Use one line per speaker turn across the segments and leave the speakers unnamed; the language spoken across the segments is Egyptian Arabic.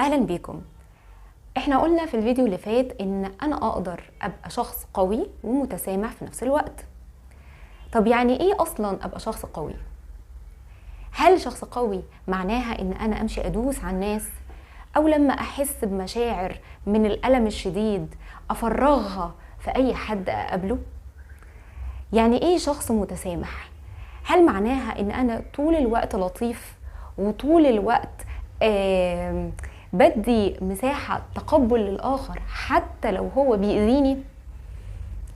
اهلا بيكم. احنا قلنا في الفيديو اللي فات ان انا اقدر ابقى شخص قوي ومتسامح في نفس الوقت. طب يعني ايه اصلا ابقى شخص قوي؟ هل شخص قوي معناها ان انا امشي ادوس على الناس، او لما احس بمشاعر من الالم الشديد افرغها في اي حد اقابله؟ يعني ايه شخص متسامح؟ هل معناها ان انا طول الوقت لطيف وطول الوقت بدي مساحة تقبل للآخر حتى لو هو بيأذيني؟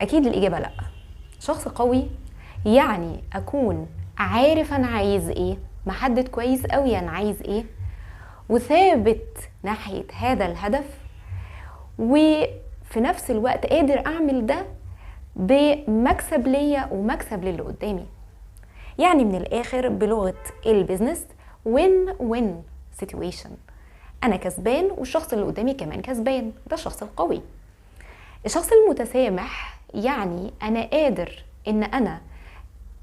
أكيد الإجابة لأ. شخص قوي يعني أكون عارف أنا عايز إيه، محدد كويس قوي أنا عايز إيه، وثابت ناحية هذا الهدف، وفي نفس الوقت قادر أعمل ده بمكسب ليا ومكسب للي قدامي. يعني من الآخر بلغة ال business win win situation، أنا كسبان والشخص اللي قدامي كمان كسبان. ده الشخص القوي. الشخص المتسامح يعني أنا قادر إن أنا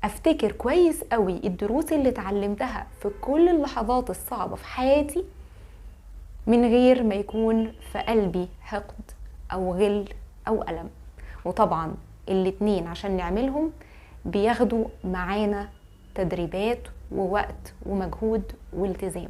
أفتكر كويس قوي الدروس اللي اتعلمتها في كل اللحظات الصعبة في حياتي من غير ما يكون في قلبي حقد أو غل أو ألم. وطبعا الاتنين عشان نعملهم بياخدوا معانا تدريبات ووقت ومجهود والتزام.